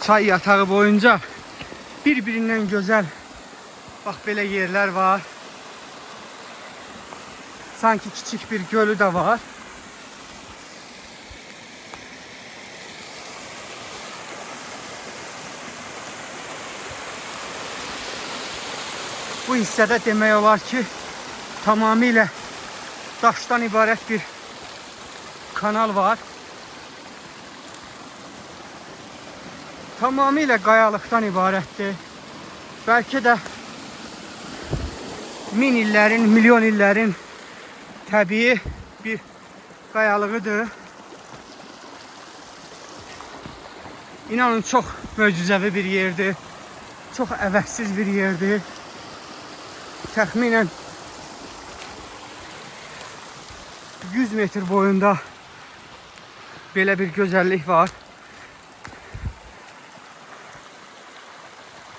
Çay yatağı boyunca birbirinden gözəl bax belə yerlər var. Sanki kiçik bir gölü də var. Bu hissədə demək olar ki, tamamilə daşdan ibarət bir kanal var. Tamamilə qayalıqdan ibarətdir. Bəlkə də min illərin, milyon illərin təbii bir qayalığıdır. İnanın çox möcüzəvi bir yerdir. Çox əvəzsiz bir yerdir. Təxminən 100 metr boyunda belə bir gözəllik var.